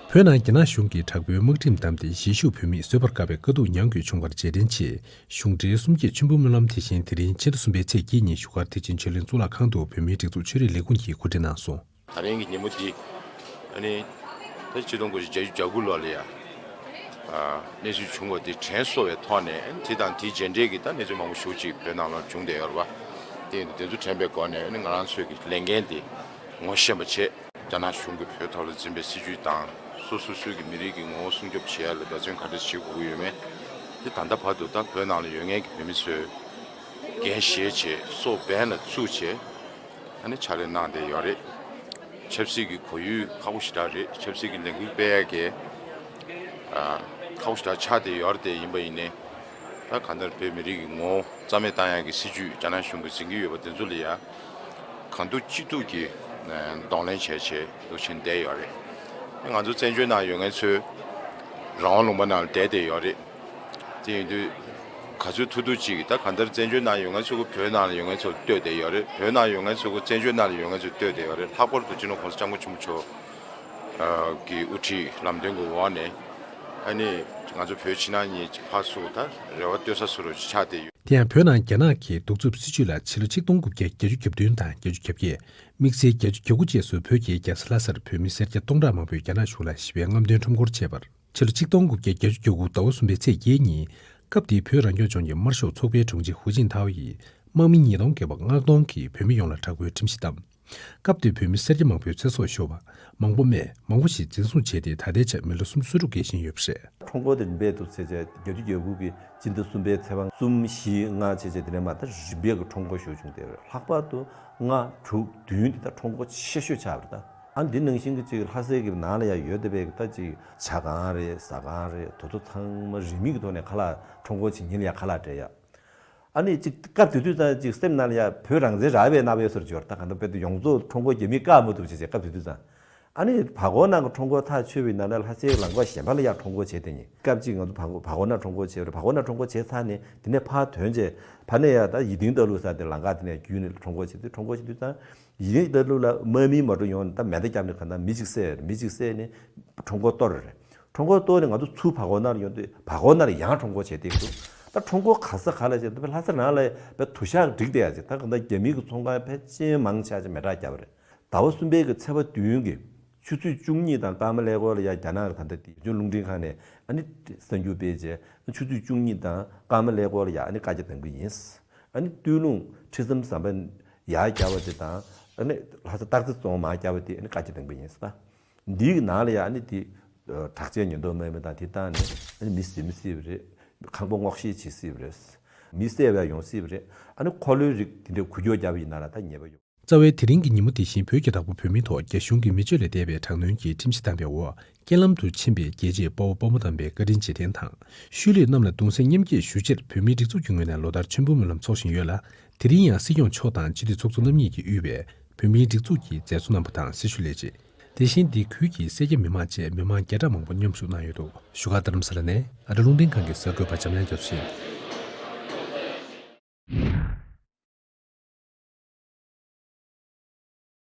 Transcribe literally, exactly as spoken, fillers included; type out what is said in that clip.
བོད་ནང་རྒྱ་ནག་གཞུང་གིས་དྲག་པོའི་དམག་ཁྲིམས་བསྡམས་ཏེ་གཞིས་བཞུགས་བོད་མི་བཟོད་པར་དཀའ་བའི་དཀའ་སྡུག་མྱངས་དགོས་བྱུང་བར་རྗེས་དྲན་ཆེད། གཞུང་འབྲེལ་གསུམ་བརྒྱད་མཆོད་འབུལ་སྨོན་ལམ་དེ་བཞིན་དེ་རིང་ཕྱི་ཟླ་གསུམ་པའི་ཚེས་བརྒྱད་ཉིན་བཞུགས་སྒར་ཐེག་ཆེན་ཆོས་གླིང་གཙུག་ལག་ཁང་དུ་བོད་མིའི་སྒྲིག་འཛུགས་ཆོས་རིག་ལས་ཁུངས་ཀྱིས་གོ་སྒྲིག་གནང་སོང་། ད་རིང་གི་ཉིན་མོ་འདི་ཨ་ནི་ད་ཆིག་སྟོང་དགུ་བརྒྱ་བརྒྱད་ཅུ་གྱ་དགུ་ལོ་ལ་ཡ་ཨ་གནས་ཚུལ་བྱུང་བ་དེ་དྲན་གསོ་བའི་ཐོག་ནས་དེ་དང་དེའི་རྗེས་འབྲེལ་གྱི་ད་གནས་ཚུལ་མང་པོ་ཞེ་པོ་ཅིག་བོད་ནང་ལ་བྱུང་བསྡད་ཡོད་རེད་པ། དེ་ཡིན་དུས་དེ་ཚོ་དྲན་པའི་སྒོ་ནས་ཨ་ནི་ང་རང་ཚོའི་གི་ལས་འགན་དེ་ངོ་ཤེས་པ་བྱས། རྒྱ་ནག་གཞུང་གིས་བོད་ཐོག་ལ་འཛིན་པའི་སྲིད་བྱུས་དང་སོ་སོ་སོའི་གི་མི་རིགས་ཀྱི་ངོ་བོ་སྲུང་སྐྱོབ་བྱེད་ཡ་ལ་འབད་བརྩོན་ག་འདྲ་བྱེད་དགོས་ཀྱི་ཡོད་མེད་དེ་ད་ལྟ་བར་དུ་ད་བོད་ནང་ལ་ཡོད་མཁན་གྱི་བོད་མི་ཚོས་འགན་བཞེས་བྱས་སྲོག་འབེན་ལ་བཙུགས་བྱས། ཨ་ནི་ཕྱག་ལས་གནང་བསྡད་ཡོད་རེད། ཆབ་སྲིད་ཀྱི་གོ་ཡུལ་ཁག་པོ་ཞེ་དྲག་རེད། ཆབ་སྲིད་ཀྱི་ལས་འགུལ་སྤེལ་ཡག་གི་ཨ་ཁག་པོ་ཞེ་དྲག་ཆགས་བསྡད་ཡོད་རེད། དེ་ཡིན་པ་ཡིན་ནའི་ད་གང་ལྟར་བོད་མི་རིགས་ཀྱི་ངོ་བོ་རྩ་མེད་བཏང་ཡག་གི་སྲིད་བྱུས་རྒྱ་ནག་གཞུང་གིས་འཛིན་གྱི་ཡོད་པ་དེ་ཚོ་ལ་ཡ་གང་ཐུབ་ཅི་ཐུབ་ཀྱིས་གདོང་ལེན་བྱས་བྱས་འདུག་བྱས་བསྡད་ཡོད་རེད། ང་ཚོ་བཙན་བྱོལ་ནང་ཡོད་མཁན་ཚོས་རང་དབང་ལུང་པ་ནང་ལ་བསྡད་བསྡད་ཡོད་རེད། དེ་ཡིན་དུས་ག་ཚོད་ཐུབ་ཐུབ་ཅིག་ད་གང་ལྟར་བཙན་བྱོལ་ནང་ཡོད་མཁན་ཚོ་གི་བོད་ནང་ལ་ཡོད་མཁན་ཚོ་ལ་ལྟོས་བསྡད་ཡོད་རེད། བོད་ནང་ཡོད་མཁན་ཚོ་གི་བཙན་བྱོལ་ནང་ལ་ཡོད་མཁན་ཚོ་ལ་ལྟོས་བསྡད་ཡོད་རེད། ལྷག་པར་དུ་སྤྱི་ནོར་༸གོང་ས་༸སྐྱབས་མགོན་ཆེན་པོ་མཆོག་གི་དབུ་ཁྲིད་ལམ་སྟོན་གྱི་འོག་ནས་ཨ་ནི་ང་ཚོ་བོད་ཕྱི་ནང་གཉིས་ཕར་ཚུར་ད་རེ་བ་གཏོད་ས་བཟོ་འདྲ་ཅིག་ཆགས་བསྡད་ཡོད། དེ་ཡང་བོད་ནང་རྒྱ་ནག་གི་གདུག་རྩུབ་སྲིད་བྱུས་ལ་ཕྱི་ལོ་ཆིག་སྟོང་དགུ་བརྒྱ་བརྒྱད་ཅུ་གྱ་བདུན་དང་བརྒྱད་ཅུ་གྱ་བརྒྱད། དམིགས་བསལ་བརྒྱད་ཅུ་གྱ་དགུ་བཅས་སུ་བོད་ཀྱི་རྒྱལ་ས་ལྷ་སར་བོད་མི་སེར་སྐྱ་སྟོང་ཕྲག་མང་པོས་རྒྱ་ནག་གཞུང་ལ་ཞི་བའི་རྔམ་སྟོན་ཁྲོམ་སྐོར་བྱས་པར། ཕྱི་ལོ་ཆིག་སྟོང་དགུ་བརྒྱ་བརྒྱད་ཅུ་གྱ་དགུ་ཟླ་བ་གསུམ་པའི་ཚེས་བརྒྱད་ཉིན། སྐབས་དེའི་བོད་རང་སྐྱོང་ལྗོངས་ཀྱི་དམར་ཤོག་ཚོགས་པའི་དྲུང་ཆེ་ཧུའུ་ཅིན་ཐའོ་ཡིས་དམག་མི་ཉིས་སྟོང་བརྒལ་བ་ལྔ་སྟོང་གིས་བོད་མི་ཡོངས་ལ་དྲག་པོའི་ཁྲིམས་གཞི་བསྡམས། སྐབས་དེར་བོད་མི་སེར་སྐྱ་མང་པོའི་ཚེ་སྲོག་ཤོར་བ། མང་པོ་རྨས། མང་པོ་ཞིག་འཛིན་བཟུང་བྱས་ཏེ་ད་ལྟའི་ཆར་མི་ལོ་སུམ་ཅུ་སོ་དྲུག་བརྒལ་བཞིན་ཡོད་པ་རེད། ཁྲོམ་སྐོར་དེ་འབད་འདུག་ཚེས་བརྒྱད་ཅུ་གྱ་དགུ་གི་སྤྱི་ཟླ་གསུམ་པའི་ཚེས་པ་གསུམ་བཞི་ལྔ་བྱས་བྱས་དེ་ནས་མ་ད་རིམ་པས་ཀྱི་ཁྲོམ་སྐོར་ཞུ་བྱུང་སྟེ། ལྷག་པར་དུ་ལྔ་དྲུག་བདུན་དེ་ད་ཁྲོམ་སྐོར་ཆེ་ཤོས་ཆགས་པ་རེད། ད་ཨ་འདི་ནང་བཞིན་གྱི་ཅིག་ལྷ་སའི་གི་ནང་ལ་ཡང་ཡོད་བསྡད་པའི་གི་ད་ཅིག་ཇ་ཁང་རེད། ཟ་ཁང་རེད། དེ་ཚོ་ཚང་མ་རིན་མེད་ཀྱི་ཐོག་ནས་ཁ་ལག་ཁྲོམ་སྐོར་བྱེད་ཉིན་ལ་ཡང་ཁ་ལག་སྤྲད་ཡ། ཨ་ནི་ཅིག་སྐབས་དེ་དུས་ཙང་ཅིག་སེམས་ནང་ལ་ཡ་བོད་རང་བཙན་རག་པའི་རྣམ་པའི་བཟོ་འདྲ་ཅིག་ཡོད་རེད། ད་གང་ལྟར་དཔེ་དེ་ཡོངས་རྫོགས་ཁྲོམ་སྐོར་རྒྱ་མིས་བཀག་མ་ཐུབ་བྱས་བྱས་སྐབས་དེ་དུས་ཙང་། ཨ་ནི་བར་སྐོར་ནང་གི་ཁྲོམ་སྐོར་ཐག་ཆོད་པའི་ནང་ནས་ལྷ་སའི་ལམ་ཁ་གཞན་པ་ལ་ཡ་ཁྲོམ་སྐོར་བྱས་བསྡད་ནས། སྐབས་ཅིག་ང་ཚོ་བར་སྐོར་བར་སྐོར་ནང་ཁྲོམ་སྐོར་བྱས་པ་རེད། བར་སྐོར་ནང་ཁྲོམ་སྐོར་བྱས་ཚར་ནས་དེ་ནས་ཕར་ཐོན་བྱས་ཕ་ནས་ཡ་ད་ཡིད་བརྟན་རྟ་ལུག་ཟེར་དེ་ལམ་ཁ་དེ་ནས་བརྒྱུད་ནས་ཁྲོམ་སྐོར་བྱས་དུས། ཁྲོམ་སྐོར་བྱེད་དུས་ཙང་ཡིད་བརྟན་རྟ་ལུག་ལ་དམག་མིའི་མོ་ཊ་ཡོང་ནས་ད་མེ་མདའ་བརྒྱབ་ནས་གང་ལྟར་མི་གཅིག་བསད། མི་གཅིག་བསད་ནས་ཁྲོམ་སྐོར་གཏོར་རེད། ཁྲོམ་སྐོར་གཏོར་ནས་ང་ཚོ་ཚུར་བར་སྐོར་ནང་ལ་ཡོང་དུས་བར་སྐོར་ནང་ལ་ཡང་ཁྲོམ་སྐོར་བྱས་བསྡད་འདུག་ད་ཁྲོམ་སྐོར་ག་ས་ག་ལ་བྱས་ད་ལྷ་ས་ནང་ལ་དཔེ་དུ་ཞག་འགྲིག་བསྡད་ཡ་ཅིག་ད་གང་ལྟར་རྒྱ་མི་གི་ཚོང་ཁང་ཕལ་ཆེར་མང་ཆེ་ཆ་མེ་སྲེག་བརྒྱབ་པ་རེད། ཟླ་བ་གསུམ་པའི་གི་ཚེས་པ་བདུན་གི་ཆུ་ཚོད་བཅུ་གཉིས་དང་སྐར་མ་ཀླད་ཀོར་ལ་ཡ་རྒྱ་ནག་གི་ད་ལྟ་དེ་བོད་ལྗོངས་རླུང་འཕྲིན་ཁང་ནས་ཨ་ནི་གསར་འགྱུར་སྤེལ་རྗེས། ཆུ་ཚོད་བཅུ་གཉིས་དང་སྐར་མ་ཀླད་ཀོར་ལ་ཡ་ཨ་ནི་བཀའ་རྒྱ་དང་པོ་ཡིན། ཨ་ནི་སྟོད་ལུང་ཁྲི་ཟམ་ཟམ་པ་ཡར་བརྒྱབ་པ་དེ་དང་། ཨ་ནི་ལྷ་ས་སྟག་རྩེ་རྫོང་མར་བརྒྱབ་པ་དེ་ཨ་ནི་བཀའ་རྒྱ་དང་པོ་ཡིན་ཟེར། ད་འདིའི་ནང་ལ་ཡ་ཨ་ནི་དེ་དྲག་ཆས་ཉེན་རྟོག་དམག་མི་དང་དེ་བཏང་ནས་ཨ་ནི་མི་ཟིན་སྲིད་པ་རེད། ཁང་པ་སྔོག་བཤེར་བྱེད་སྲིད་པ་རེད། མི་བསད་པ་ཡོང་སྲིད་པ་རེད། ཨ་ནི་འཁོར་ལོའི་རིགས་དེ་འདྲའི་འགུལ་སྐྱོད་བརྒྱབ་པ་ཡིན་ན་ལ་ད་ཉེས་པ་ཡོད། རྩ་བའི་དེ་རིང་གི་ཉིན་མོ་དེ་བཞིན་བོད་ཀྱི་དྭགས་པོ་བོད་མིའི་ཐོག་རྒྱ་གཞུང་གི་མི་སྤྱོད་ལས་འདས་པའི་དྲག་གནོན་གྱི་ཁྲིམས་གཞི་བསྡམས་པའི་འོག་རྐྱེན་ལམ་དུ་ཕྱིན་པའི་རྒྱལ་གཅེས་དཔའ་བོ་དཔའ་མོ་དམ་པའི་བཀའ་དྲིན་རྗེས་དྲན་དང་། ཤུལ་ལུས་རྣམས་ལ་གདུང་སེམས་མཉམ་སྐྱེད་ཞུ་ཕྱིར་བོད་མིའི་སྒྲིག་འཛུགས་ཀྱི་ངོས་ནས་ལོ་ལྟར་མཆོད་འབུལ་སྨོན་ལམ་འཚོགས་བཞིན་ཡོད་ལ། དེ་རིང་ཡང་སྲིད་སྐྱོང་མཆོག་དང་སྤྱི་འཐུས་ཚོགས་གཙོ་རྣམ་གཉིས་ཀྱིས་དབུས་པའི་བོད་མིའི་སྒྲིག་འཛུགས་ཀྱི་མཛད་གཙོ་རྣམ་པ་དང་སྲི་ཞུ་ལས་བྱེད། དེ་བཞིན་འདི་ཁུལ་གྱི་སེར་སྐྱ་མི་མང་བཅས་མི་མང་བརྒྱ་ཕྲག་མང་པོ་མཉམ་ཞུགས་གནང་ཡོད་འདུག་བཞུགས་སྒར་རྡ་རམ་ས་ལ་ནས་ཨ་རི་རླུང་འཕྲིན་ཁང་གི་གསར་འགོད་པ་འཇམ་དབྱངས་རྒྱ་མཚོ་ཡིན།